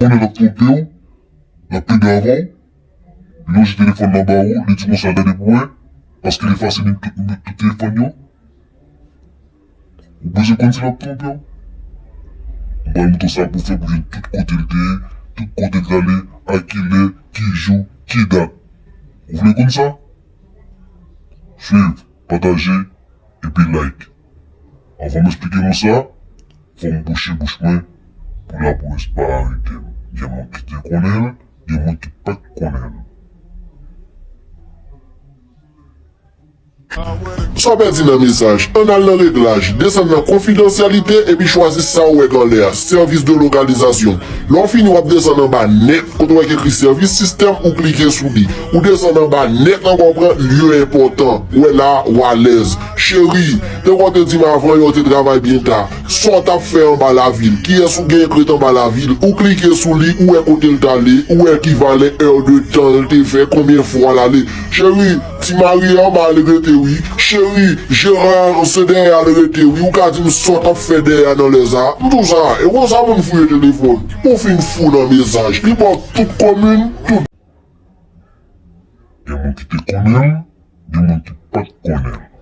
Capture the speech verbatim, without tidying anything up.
konnen l ap twonpe w, l ap pede avè w, li lonje telefòn nan ba ou, li di konsa, gade pou wè, paske li efase moun tout, moun tout telefòn yo. Ou bezwen konn si l ap twonpe w? M pral montre w sa pou w fè pou jwenn tout kote l te ye, tout kote l t ale, a kilè, ki jou, ki dat. Ou vle konn sa? Swiv, pataje, epi like. Anvan m esplike nou sa, fò m bouche bouch mwen pou lapolis pa arete m. Gen moun ki te konnen l, gen moun ki pa t konnen l. Sa w pèdi nan mesaj, ann al nan reglaj, desann nan konfidansyalite epi chwazi sa w wè anlè a, sèvis de lokalizasyon. Lè w fini, w ap desann anba nèt, kote w wè ki ekri sèvis sistèm, ou klike sou li. Ou desann anba nèt ankò, w pran lye enpòtan. Ou wè la, w alèz. Cheri, tankou w te di m avan yè, w te travay byen ta. Sa w t ap fè anba lavil? Kiyès ou genyen k ret anba lavil? Ou klike sou li, ou wè kote l t ale, ou wè ki valè è de tan l te fè, konbyen fwa l ale. Cheri, Ti Maria anba l rete wi. Cheri, Gerard se dèyè l rete wi. Ou ka di m sa w t ap fè dèyè a nan lè sa a? M di w sa, e konsa moun fouye telefòn. Ou fin fou nan mesaj. Li ba w tout komin, tout. Gen moun ki te konnen l, gen moun ki pa t konnen l.